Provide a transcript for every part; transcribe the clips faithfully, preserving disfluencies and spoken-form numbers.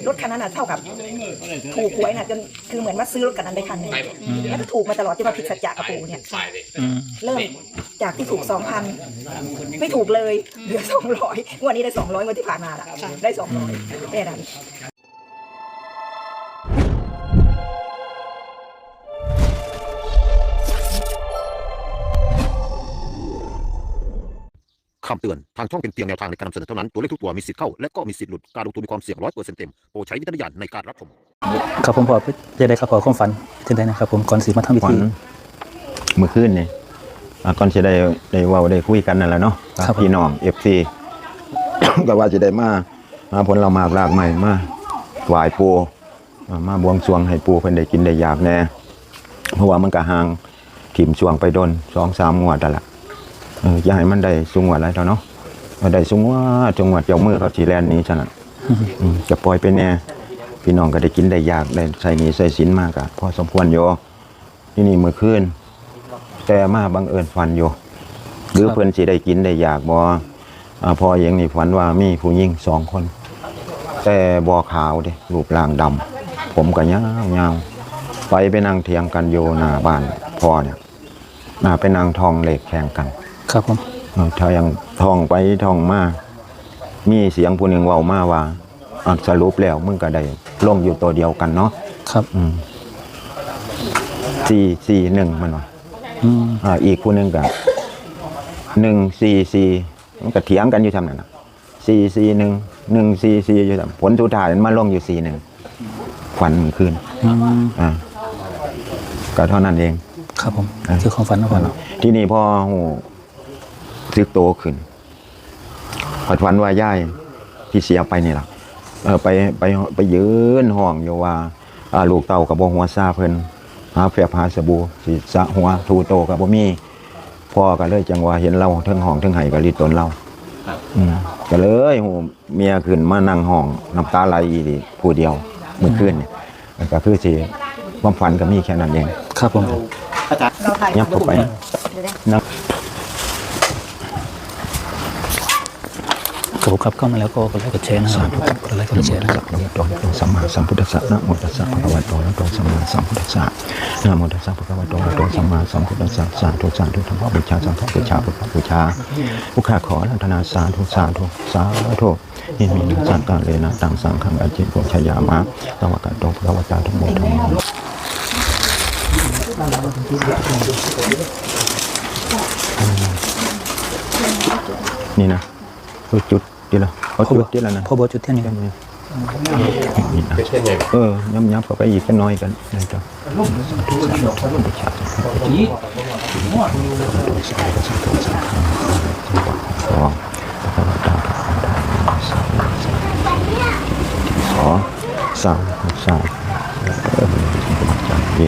รถคันนั้นน่ะเท่ากับถูกหวยน่ะจนคือเหมือนว่าซื้อรถคันนั้นได้คันหนึ่งแล้วก็ถูกมาตลอดจนมาผิดสัจจะกับปู่เนี่ย อืม เริ่มจากที่ถูกสองพันไม่ถูกเลยเหลือสองร้อยงวดนี้ได้สองร้อยงวดที่ผ่านมาละได้สองร้อยแค่นั้น คำเตือน ทางช่องเป็นเพียงแนวทางในการนำเสนอเท่านั้น ตัวเลขทุกตัวมีสิทธิ์เข้า และก็มีสิทธิ์หลุด การลงทุนมีความเสี่ยงร้อยเปอร์เซ็นต์เต็ม โปรดใช้วิจารณญาณในการรับชม ครับผมพ่อจะได้ครับพ่อความฝันที่ได้นะครับผมก่อนสิมาทำพิ ฝัน ธี เมื่อคืนนี่อ่ะก่อนจะได้ได้เว้าได้คุยกันนั่นแหละเนาะ ครับ พี่น้องเอฟซี ก็ว่าจะได้มาหาผลละหมากรากไม้มาไหว้ปู่อ่ะมาบวงสรวงให้ปู่เพิ่นได้กินได้อยากแหน่ เพราะว่ามันก็ห่างถิ่มช่วงไปโดนสองสามงวดแล้วล่ะเอออย่าให้มันได้สุงวดหลายเท่าเนาะเอาได้สุงวดสุงวดเจ้ามือเขาสิแล่นหนี้ซะน่ะอืมจะปล่อยไปแหน่พี่น้องก็ได้กินได้อยากได้ใส่หนี้ใส่สินมากะพอสมควรอยู่ที่นี่เมื่อคืน แต่มาบังเอิญฝันอยู่หรือเพิ่นสิได้กินได้อยากบ่อ่าพ่อเองนี่ฝันว่ามีผู้หญิงสองคน แต่บ่ขาวเด้รูปร่างดำผมก็ยาวยาวไปไปนั่งเถียงกันอยู่หน้าบ้านพ่อเนี่ยอ่าไปนั่งท่องเลขแข่งกัน ครับผม เออถ้ายังท่องไปท่องมา มีเสียงผู้หนึ่งเว้ามาว่าอ่ะสรุปแล้วมึงก็ได้ลงอยู่ตัวเดียวกันเนาะ ครับ อืมสี่สี่หนึ่งมันว่า อืม อ่าอีกผู้หนึ่งก็หนึ่งสี่สี่มันก็เถียงกันอยู่ทำนั่นน่ะสี่สี่หนึ่งหนึ่งสี่สี่อยู่ทำผลสุดท้ายมันมาลงอยู่สี่หนึ่งฝันเมื่อคืน อืม อ่าก็เท่านั้นเอง ครับผมคือความฝันนะพ่อเนาะ ที่นี่พ่อหูซึกโตขึ้นผัดฝันว่ายายที่เสียไปนี่ล่ะเออไปไปไปยืนห้องอยู่ว่าอ่าลูกเต้ากับบ่หัวซาเพิ่นหาแฟบหาสบู่สิสระหัวถูโตกับบ่มีพ่อก็เลยจังว่าเห็นเราเทั้งห้องเทั้งไห้กับลิดตนเราอืมก็เลยหูเมียขึ้นมานั่งห้องน้ำตาไหลอีหลีผู้เดียวเมื่อคืนนี่ก็คือสิความฝันก็มีแค่นั้นเอง ครับผม ยับเข้าไปนะ ครับผมครับเข้ามาแล้วก็กดไลค์กดแชร์นะครับกดไลค์กดแชร์นะครับ นะโมตัสสะภะคะวะโตอะระหะโตสัมมาสัมพุทธัสสะนะโมตัสสะภะคะวะโตอะระหะโตสัมมาสัมพุทธัสสะสาธุสาธุธรรมบูชาสังฆบูชาพุทธบูชาผู้ข้าขออาราธนาสาธุสาธุสาธุ อิมินาสังกาเลนะตังสังฆังอาจิปูชยามะสวากาโตภะคะวะตาธัมโมธัมโม นี่นะเอาจุดทีละเอาจุดทีละนะ พ่อบอกจุดเทียนนี่ นี่นะเออย้ำๆเข้าไปอีกแค่น้อยกันนะจ๊ะ ขอสาธุสาธุ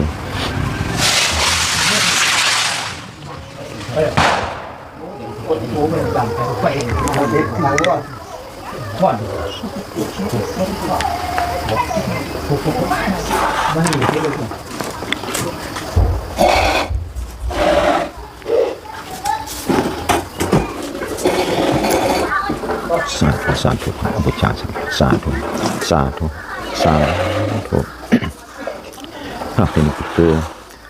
เออ สาธุสาธุพระบูชาสาธุสาธุสาธุครับเป็นคือ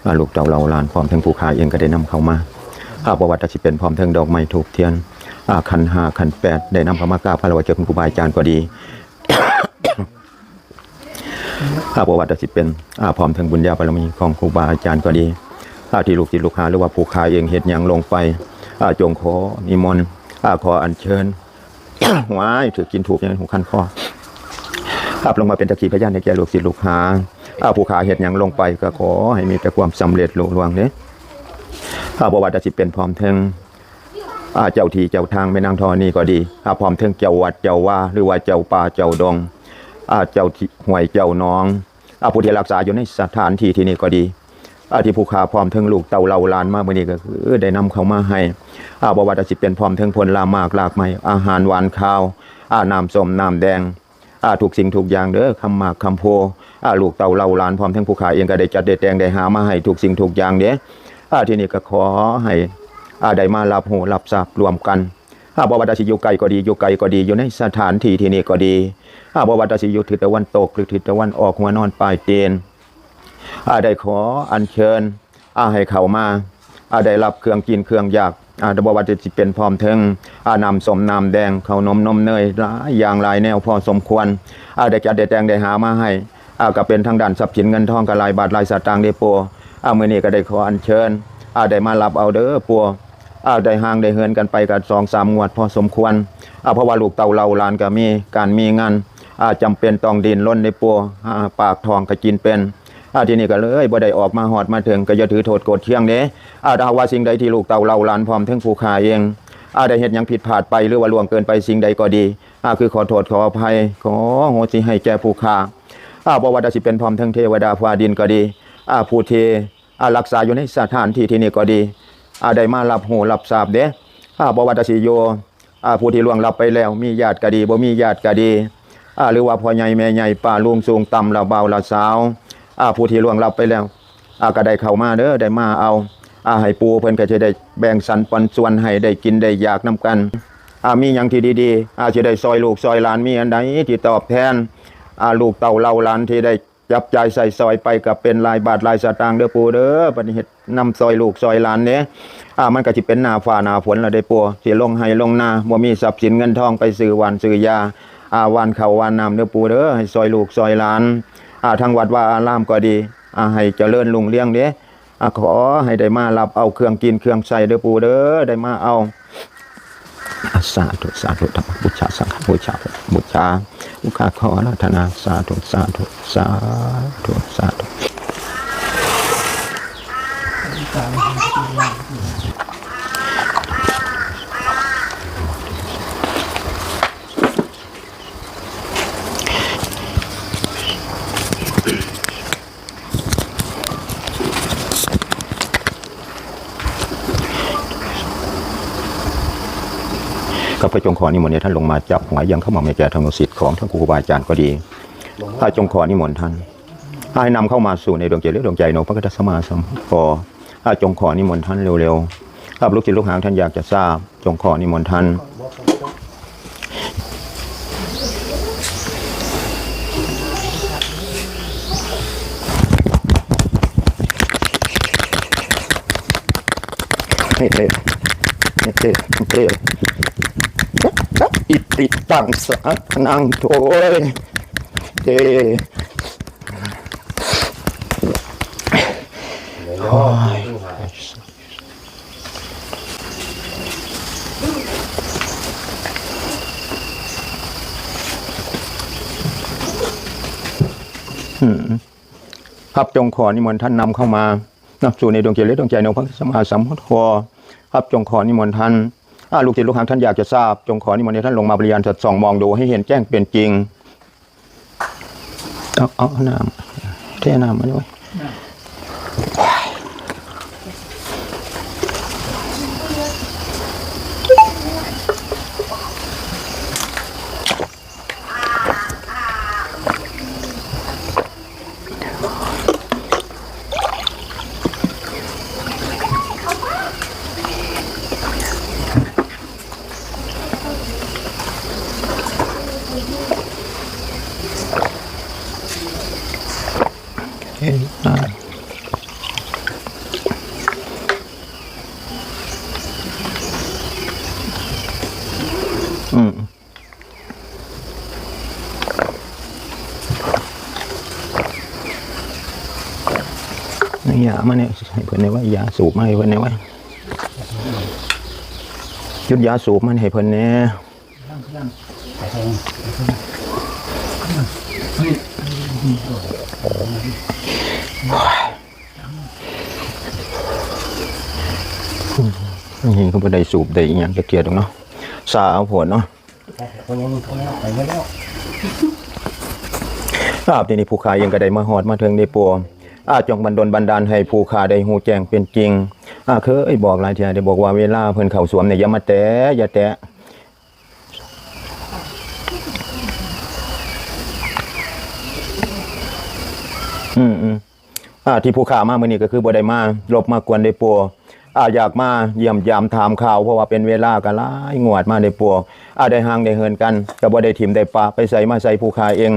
อ่าลูกเต้าเหล่าหลานพร้อมทั้งผู้ข้าเองก็ได้นำเข้ามาอ่าประวัติสิเป็นพร้อมทั้งดอกไม้ธูปเทียนอ่าขันห้าขันแปดได้นำเข้ามากราบคารวะเจ้าคุณครูบาอาจารย์ก็ดี อาประวัติสิเป็นอาพร้อมทั้งบุญญาบารมีของครูบาอาจารย์ก็ดีอาที่ลูกศิษย์ลูกหาหรือว่าผู้ข้าเองเฮ็ดหยังลงไปอาจงขอนิมนต์อาขออัญเชิญ หวายถือกินถูกยังหูคันคออาลงมาเป็นสักขีพยานในแก่ลูกศิษย์ลูกหาอาผู้ข้าเฮ็ดหยังลงไปก็ขอให้มีแต่ความสำเร็จลุล่วงเด้ออาประวัติสิเป็นพร้อมทั้ง อ่าเจ้าที่เจ้าทางแม่นางธรณีก็ดีอ่าพร้อมทั้งเจ้าวัดเจ้าวาหรือว่าเจ้าป่าเจ้าดงอ่าเจ้าที่ห้วยเจ้าหนองอ่าผู้ที่รักษาอยู่ในสถานที่ที่นี่ก็ดีอ่าที่ผู้ข้าพร้อมทั้งลูกเต้าเหล่าหลานมามื้อนี้ก็คือได้นำเข้ามาให้อ่าบ่ว่าจะสิเป็นพร้อมทั้งผลหมากรากไม้อาหารหวานคาวอ่าน้ำส้มน้ำแดง อ่าทุกสิ่งทุกอย่างเด้อคำหมากคำโพธิ์อ่าลูกเต้าเหล่าหลานพร้อมทั้งผู้ข้าเองก็ได้จัดได้แต่งได้หามาให้ทุกสิ่งทุกอย่างเด้ออ่าที่นี่ก็ขอให้อ่าได้มารับรู้รับทราบร่วมกัน อาบ่ว่าแต่สิอยู่ใกล้ก็ดี อยู่ไกลก็ดี อยู่ในสถานที่ที่นี่ก็ดี อาบ่ว่าแต่สิอยู่ทิศตะวันตกหรือทิศตะวันออก หัวนอนปลายตีน อาได้ขออัญเชิญ อาให้เข้ามา อาได้รับเครื่องกินเครื่องอยาก อาบ่ว่าจะสิเป็นพร้อมเทิง อาน้ำส้มน้ำแดง ข้าวนมนมเนย หลายอย่างหลายแนวพอสมควร อาได้จัดได้แต่งได้หามาให้ อาก็เป็นทางด้านทรัพย์สินเงินทองก็หลายบาทหลายสตางค์เด้อปู่ อามื้อนี้ก็ได้ขออัญเชิญ อาได้มารับเอาเด้อปู่ อาได้ห่างได้เหินกันไปก็สองสามงวดพอสมควร อาเพราะว่าลูกเต้าเหล่าหลานก็มีการมีงาน อาจำเป็นต้องดิ้นรนเด้อปู่ อาปากท้องก็กินเป็น อาทีนี้ก็เลยบ่ได้ออกมาฮอดมาถึง ก็อย่าถือโทษโกรธเคียงเด้ อาถ้าหากว่าสิ่งใดที่ลูกเต้าเหล่าหลานพร้อมเทิงผู้ข้าเอง อาได้เฮ็ดหยังผิดพลาดไปหรือว่าล่วงเกินไปสิ่งใดก็ดี อาคือขอโทษขออภัย ขออโหสิให้แก่ผู้ข้า อาบ่ว่าแต่สิเป็นพร้อมเทิงเทวดาฟ้าดินก็ดี อาผู้ที่ อารักษาอยู่ในสถานที่ที่นี่ก็ดี อาได้มารับรู้รับทราบเด้ อาบ่ว่าแต่สิอยู่ อาผู้ที่ล่วงลับไปแล้ว มีญาติก็ดี บ่มีญาติก็ดี อาหรือว่าพ่อใหญ่แม่ใหญ่ ป้าลุงสูงต่ำ ละบ่าวละสาว อาผู้ที่ล่วงลับไปแล้ว อาก็ได้เข้ามาเด้อ ได้มาเอา อาให้ปู่เพิ่นก็สิได้แบ่งสรรปันส่วนให้ได้กินได้อยากนำกัน อามีหยังที่ดีๆ อาสิได้ซอยลูกซอยหลาน มีอันใดที่ตอบแทน อาลูกเต้าเหล่าหลานที่ได้ จับจ่ายใช้สอยไปก็เป็นหลายบาทหลายสตางค์เด้อปู่เด้อ บัดนี้เฮ็ดนำซอยลูกซอยหลานเด้ อ่า มันก็สิเป็นหน้าฟ้าหน้าฝนแล้วเด้ปู่ สิลงไฮ่ลงนา บ่มีทรัพย์สินเงินทองไปซื้อหว่านซื้อยา อ่า หว่านข้าวหว่านน้ำเด้อปู่เด้อ ให้ซอยลูกซอยหลาน อ่า ทางวัดวาอารามก็ดี อ่า ให้เจริญรุ่งเรืองเด้ อ่า ขอให้ได้มารับเอาเครื่องกินเครื่องใช้เด้อปู่เด้อ ได้มาเอา สาธุ สาธุ ธรรมบูชา สังฆบูชา บูชา ลูกข้าขออาราธนา สาธุ สาธุ สาธุ สาธุ ข้าพเจ้าจงขอนิมนต์ให้ท่านลงมาจับหัวยังเข้ามาแม่แก่ธนูสิทธิ์ของท่านครูบาอาจารย์ก็ดี ข้าจงขอนิมนต์ท่าน ให้นำเข้ามาสู่ในดวงใจและดวงใจของพระกัสสมาสัมพุทโธ ข้าจงขอนิมนต์ท่านเร็วๆ ครับ ลูกศิษย์ลูกหาท่านอยากจะทราบ จงขอนิมนต์ท่าน เฮ้ย เฮ้ย เฮ้ย เฮ้ย อิติตังสะนังโทย เต โอ้ย อืม ครับ จงขอนิมนต์ท่านนำเข้ามานะสู่ในดวงจิตและดวงใจของพระสัมมาสัมพุทโธ ครับ จงขอนิมนต์ท่าน อ่า ลูกศิษย์ลูกหาท่านอยากจะทราบ จงขอนิมนต์ให้ท่านลงมาบริญญาณสัตว์ส่องมองดูให้เห็นแจ้งเป็นจริง เอา เอาน้ำ เทน้ำมาด้วย เห็นได้ อืม นี่ยามาเนี่ย ให้เพิ่นได้ไว้ ยาสูบมาให้เพิ่นได้ไว้ หยุดยาสูบมันให้เพิ่นแหน่ นี่ก็บ่ได้สูบได้อีหยังจักเทื่อดอกเนาะ ซาเอาโพดเนาะ ครับ ทีนี้ผู้ข้าเองก็ได้มาฮอดมาถึงในปัว อาจงบันดลบันดาลให้ผู้ข้าได้ฮู้แจ้งเป็นจริง อาเคยบอกหลายเทื่อ ได้บอกว่าเวลาเพิ่นเข้าสวมเนี่ย อย่ามาแตะ อย่าแตะ อืม อืม อ่า ที่ผู้ข้ามามื้อนี้ก็คือบ่ได้มารบมากวนเด้อปู่ อาอยากมาเยี่ยมยามถามข่าว เพราะว่าเป็นเวลาก็หลายงวดมาเด้อปู่ อาได้ห่างได้เหินกัน ก็บ่ได้ถิ่มได้ปะไปไสมาไส ผู้ข้าเอง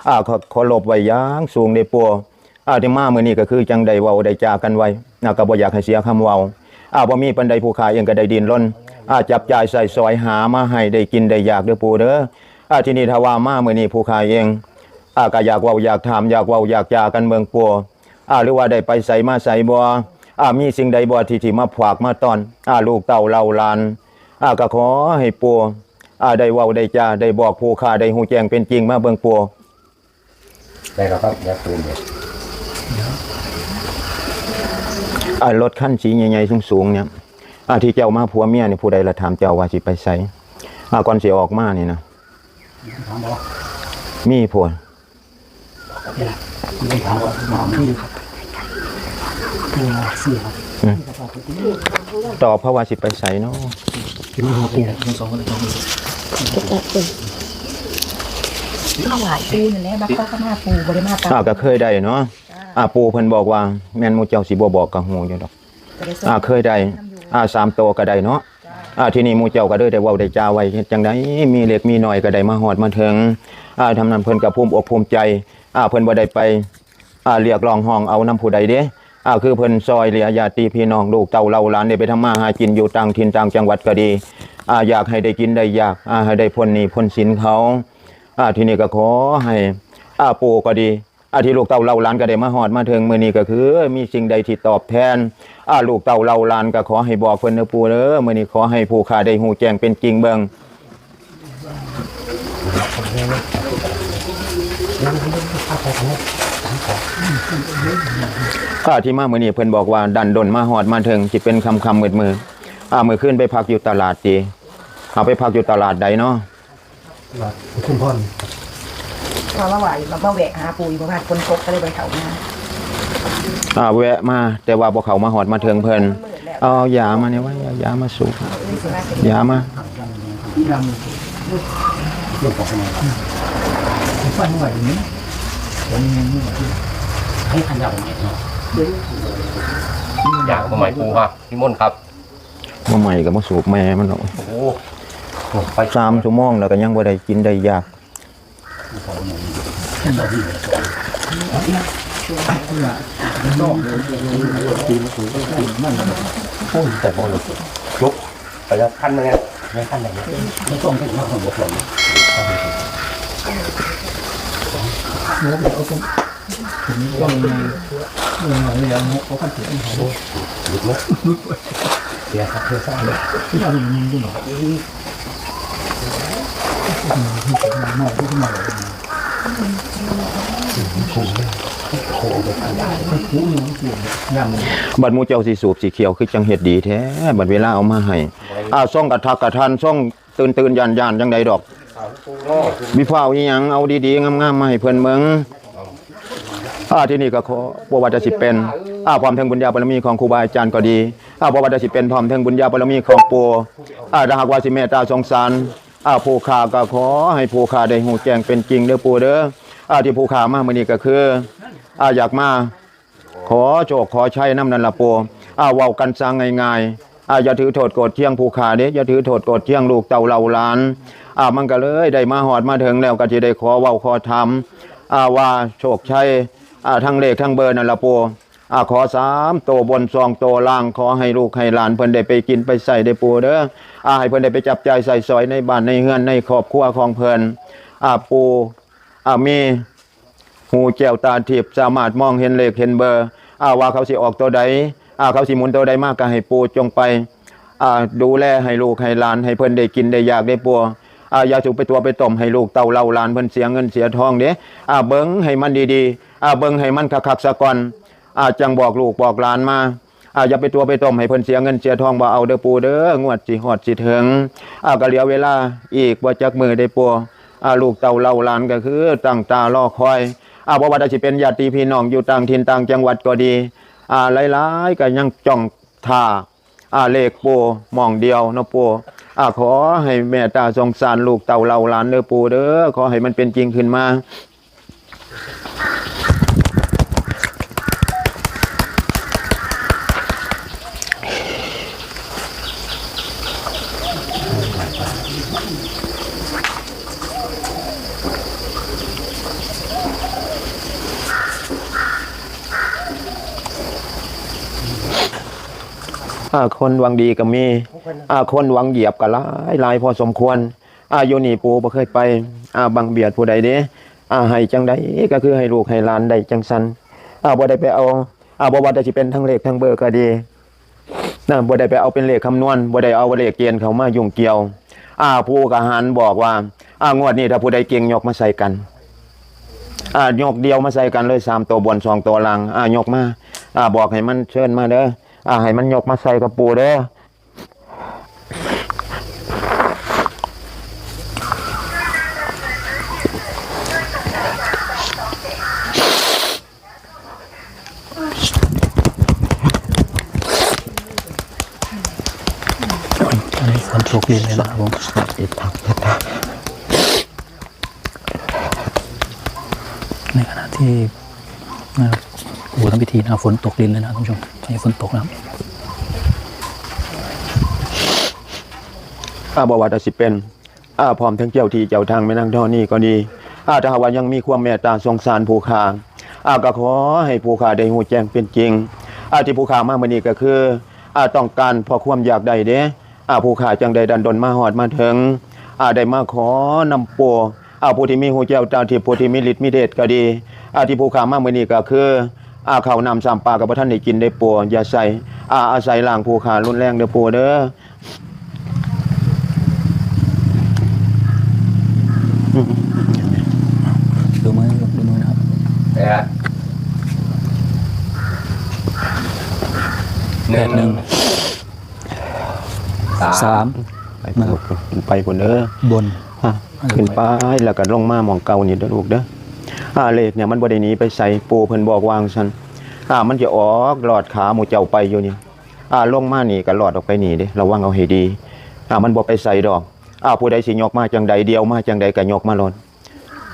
อาขอเคารพไว้อย่างสูงเด้อปู่ อาที่มามื้อนี้ก็คือจั่งได้เว้าได้จากันไว้ อาก็บ่อยากให้เสียคำเว้า อาบ่มีปานใด ผู้ข้าเองก็ได้ดิ้นรน อาจับจ่ายใช้สอยหามาให้ได้กินได้อยากเด้อปู่เด้อ อาทีนี้ถ้าว่ามามื้อนี้ผู้ข้าเอง อาก็อยากเว้าอยากถาม อยากเว้าอยากจากันเบิ่งปู่ อาหรือว่าได้ไปไสมาไสบ่ อามีสิ่งใดบ่ที่ที่มาฝากมาต้อน อาลูกเต้าเหล่าหลาน อาก็ขอให้ปู่ อาได้เว้าได้จา ได้บอกผู้ข้าได้ฮู้แจ้งเป็นจริงมาเบิ่งปู่ ได้แล้วครับ เดี๋ยวตูนเนี่ย อารถคันสีใหญ่ๆสูงๆเนี่ย อาที่เจ้ามาผัวเมียนี่ ผู้ใดละถามเจ้าว่าสิไปไส อาก่อนสิออกมานี่นะ ถามบ่ มีผัว เนี่ย ถามบ่ ถามพี่ครับ อืม ตอบเพราะว่าสิไปไสเนาะ ถวายปู่นั่นแหละ มาขอขมาปู่ บ่ได้มาตาม อ้าว ก็เคยได้เนาะ จ้า อ่า ปู่เพิ่นบอกว่า แม่นหมู่เจ้าสิบ่บอกก็ฮู้อยู่ดอก ก็ได้สอง อ่า เคยได้ อ่า สามตัวก็ได้เนาะ จ้า อ่า ทีนี้หมู่เจ้าก็เลยได้เว้าได้จาไว้ เฮ็ดจั่งใดมีเล็กมีน้อยก็ได้มาฮอดมาถึง อ่า ทำนั้นเพิ่นก็ภูมิอกภูมิใจ อ่า เพิ่นบ่ได้ไป อ่า เรียกร้องฮ้องเอานำผู้ใดเด้ อ่า คือเพิ่นซอยเหลือญาติพี่น้องลูกเต้าเหล่าหลานได้ไปทำมาหากินอยู่ต่างถิ่นต่างจังหวัดก็ดี อ่า อยากให้ได้กินได้อยาก อ่า ให้ได้พ้นหนี้พ้นสินเขา อ่า ทีนี้ก็ขอให้ อ่า ปู่ก็ดี อ่า ที่ลูกเต้าเหล่าหลานก็ได้มาฮอดมาถึงมื้อนี้ก็คือ มีสิ่งใดที่ตอบแทน อ่า ลูกเต้าเหล่าหลานก็ขอให้บอกเพิ่นเด้อปู่เด้อ มื้อนี้ขอให้ผู้ข้าได้ฮู้แจ้งเป็นจริงเบิ่ง ข้าที่มามื้อนี้เพิ่นบอกว่าดันด้นมาฮอดมาถึงสิเป็นค่ำๆมืดๆ อ่า มื้อคืนไปพักอยู่ตลาดติ เอาไปพักอยู่ตลาดใดเนาะ ตลาดปทุมพร พอมาไหวมามาแวะหาปู่อยู่บ้าน ฝนตกก็เลยบ่ได้เข้ามา อ่า แวะมา แต่ว่าบ่เข้ามาฮอดมาถึงเพิ่น เอายามาเนี่ยไว้ เอายามาสูบ ยามา เรื่องของสมัยก่อน ฟันไหวอยู่นี่ ผมยังไม่ไหว ให้ทันยาผมเห็นเนาะ อยากมาใหม่ปู่ครับ นิมนต์ครับ บ่ใหม่ก็บ่สูบแม่มันดอก โอ้โห ไป สามชั่วโมงแล้วก็ยังบ่ได้กินได้อยาก โอ้ย แต่พอเลย ยกไปแล้วขั้นหนึ่งไง ไม่ขั้นไหนเนี่ย ไม่ต้องไปว่าข้างบนเลย หยุดไหม เสียครับ เสียสร้างเลย บัดหมู่เจ้าสิสูบสิเคี้ยว คือจังเฮ็ดดีแท้ บัดเวลาเอามาให้ อ่า ซ่องกระทักกระทัน ซ่องตื่นๆย่านๆจั่งใดดอก มีฟ้าวอีหยัง เอาดีๆงามๆมาให้เพิ่นเบิ่ง อ่า ทีนี้ก็ขอ บ่ว่าจะสิเป็น อ่า พร้อมทั้งบุญญาบารมีของครูบาอาจารย์ก็ดี อ่า บ่ว่าจะสิเป็นพร้อมทั้งบุญญาบารมีของปู่ อ่า ถ้าหากว่าสิเมตตาสงสาร อ่า ผู้ข้าก็ขอให้ผู้ข้าได้ฮู้แจ้งเป็นจริงเด้อปู่เด้อ อ่า ที่ผู้ข้ามามื้อนี้ก็คือ อ่า อยากมา ขอโชคขอชัยนำนั่นล่ะปู่ อ่า เว้ากันซะง่ายๆ อ่า อย่าถือโทษโกรธเคียงผู้ข้าเด้ อย่าถือโทษโกรธเคียงลูกเต้าเหล่าหลาน อ่า มันก็เลยได้มาฮอดมาถึงแล้ว ก็สิได้ขอเว้าขอถาม อ่า ว่าโชคชัย อ่า ทั้งเลขทั้งเบอร์นั่นล่ะปู่ อ่า ขอสามตัวบน สองตัวล่าง ขอให้ลูกให้หลานเพิ่นได้ไปกินไปใช้ได้ปู่เด้อ อ่า ให้เพิ่นได้ไปจับจ่ายใช้สอยในบ้านในเฮือนในครอบครัวของเพิ่น อ่า ปู่ อ่า มี หูแจ้วตาทิพย์ สามารถมองเห็นเลขเห็นเบอร์ อ่า ว่าเขาสิออกตัวใด อ่า เขาสิหมุนตัวใดมา ก็ให้ปู่จงไป อ่า ดูแลให้ลูกให้หลาน ให้เพิ่นได้กินได้อยากได้ปู่ อ่า อย่าสุไปตัวไปต้มให้ลูกเต้าเหล่าหลานเพิ่นเสียเงินเสียทองเด้ อ่า เบิ่งให้มันดีๆ อ่า เบิ่งให้มันคักๆซะก่อน อ่า จังบอกลูกบอกหลานมา อ่า อย่าไปตัวไปต้มให้เพิ่นเสียเงินเสียทอง บ่เอาเด้อปู่เด้อ งวดสิฮอดสิถึง อ่า ก็เหลือเวลาอีกบ่จักมื้อเด้ปู่ อ่า ลูกเต้าเหล่าหลานก็คือตั้งตารอคอย อ่า บ่ว่าแต่สิเป็นญาติพี่น้องอยู่ต่างถิ่นต่างจังหวัดก็ดี อ่า หลายๆก็ยังจ้องท่า อ่า เลขปู่หม่องเดียวเนาะปู่ อ่า ขอให้เมตตาสงสารลูกเต้าเหล่าหลานเด้อปู่เด้อ ขอให้มันเป็นจริงขึ้นมา อ่า คนหวังดีก็มี อ่า คนหวังเหยียบก็หลายหลายพอสมควร อ่า อยู่นี่ปู่บ่เคยไป อ่า บังเบียดผู้ใดเด้ อ่า ให้จังใดก็คือให้ลูกให้หลานได้จังซั่น อ่า บ่ได้ไปเอา อ่า บ่ว่าแต่สิเป็นทั้งเลขทั้งเบอร์ก็ดี นะ บ่ได้ไปเอาเป็นเลขคำนวณ บ่ได้เอาเลขเกณฑ์เข้ามายุ่งเกี่ยว อ่า ปู่ก็หันบอกว่า อ่า งวดนี้ถ้าผู้ใดเก่งยกมาใส่กัน อ่า ยกเดี่ยวมาใส่กันเลย สามตัวบน สองตัวล่าง อ่า ยกมา อ่า บอกให้มันเชิญมาเด้อ อ่า ให้มันยกมาใส่กับปู่เด้อ อันนี้ฝนตกดินเลยนะครับผม เอ็ดผักเอ็ดผัก ในขณะที่ นะครับ โอ้โห ทำพิธีนะ ฝนตกดินเลยนะท่านผู้ชม อันนี้ฝนตกนะครับ อ่า บ่ว่าแต่สิเป็น อ่า พร้อมทั้งเจ้าที่เจ้าทางแม่นางธรณีก็ดี อ่า ถ้าหากว่ายังมีความเมตตาสงสารผู้ข้า อ่า ก็ขอให้ผู้ข้าได้ฮู้แจ้งเป็นจริง อ่า ที่ผู้ข้ามามื้อนี้ก็คือ อ่า ต้องการเพราะความอยากได้เด้ อ่า ผู้ข้าจังได้ดันดนมาฮอดมาถึง อ่า ได้มาขอนำปู่ อ่า ผู้ที่มีฮูแก้วตาทิพย์ ผู้ที่มีฤทธิ์มีเดชก็ดี อ่า ที่ผู้ข้ามามื้อนี้ก็คือ อ่า ข้าวน้ำซ้ำปลาก็บ่ทันได้กินได้ปู่ อย่าใส่ อ่า อาศัยร่างผู้ข้ารุนแรงเด้อปู่เด้อ ดูมือ ดูมือนะครับ แปด แปดหนึ่ง สาม สาม ไป นะครับ ไปพุ่นเด้อ บน อ่ะ ขึ้นไปแล้วก็ลงมาหม่องเก่านี่เด้อลูกเด้อ อ่า เลขเนี่ยมันบ่ได้หนีไปไส ปู่เพิ่นบอกว่าจั่งซั่น อ่า มันจะออกลอดขาหมู่เจ้าไปอยู่นี่ อ่า ลงมานี่ก็ลอดออกไปนี่เด้ ระวังเอาให้ดี อ่า มันบ่ไปไสดอก อ่า ผู้ใดสิยกมาจั่งใด เดี่ยวมาจั่งใดก็ยกมาโลด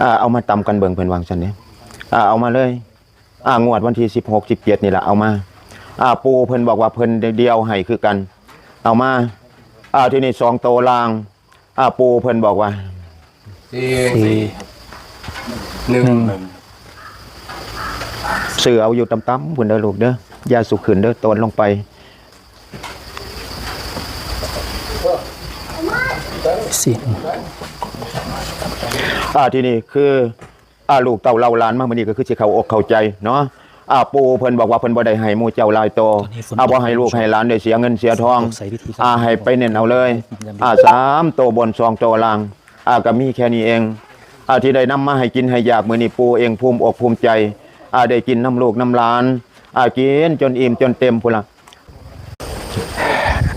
อ่า เอามาตำกันเบิ่ง เพิ่นว่าจั่งซั่นเด้ อ่า เอามาเลย อ่า งวดวันที่สิบหก สิบเจ็ดนี่ล่ะ เอามา อ่า ปู่เพิ่นบอกว่าเพิ่นเดี่ยวให้คือกัน เอามา อ่า ทีนี้สองตัวล่าง อ่า ปู่เพิ่นบอกว่า สี่ สี่ หนึ่ง หนึ่ง ซื้อเอาอยู่ต่ำๆ พุ่นเด้อลูกเด้อ อย่าสุกขึ้นเด้อ โตนลงไป สี่ อ่า ทีนี้คือ อ่า ลูกเต้าเหล่าหลานมามื้อนี้ก็คือสิเข้าอกเข้าใจเนาะ อ่า ปู่เพิ่นบอกว่าเพิ่นบ่ได้ให้หมู่เจ้าหลายโต ตอนนี้ฝนตก อ่า บ่ให้ลูกให้หลานได้เสียเงินเสียทอง ตกใส่พิธีกรรม อ่า ให้ไปเน้นเอาเลย อ่า สามโตบน สองโตล่าง อ่า ก็มีแค่นี้เอง อ่า ที่ได้นำมาให้กินให้อยากมื้อนี้ ปู่เองภูมิอกภูมิใจ อ่า ได้กินนำลูกนำหลาน อ่า กินจนอิ่มจนเต็มพุ้นล่ะ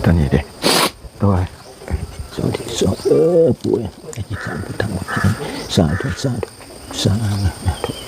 ตัวนี้เด้ ตัว สาธุ สาธุ เออ ปู่เอ้ย สาธุ สาธุ สาธุ สาธุ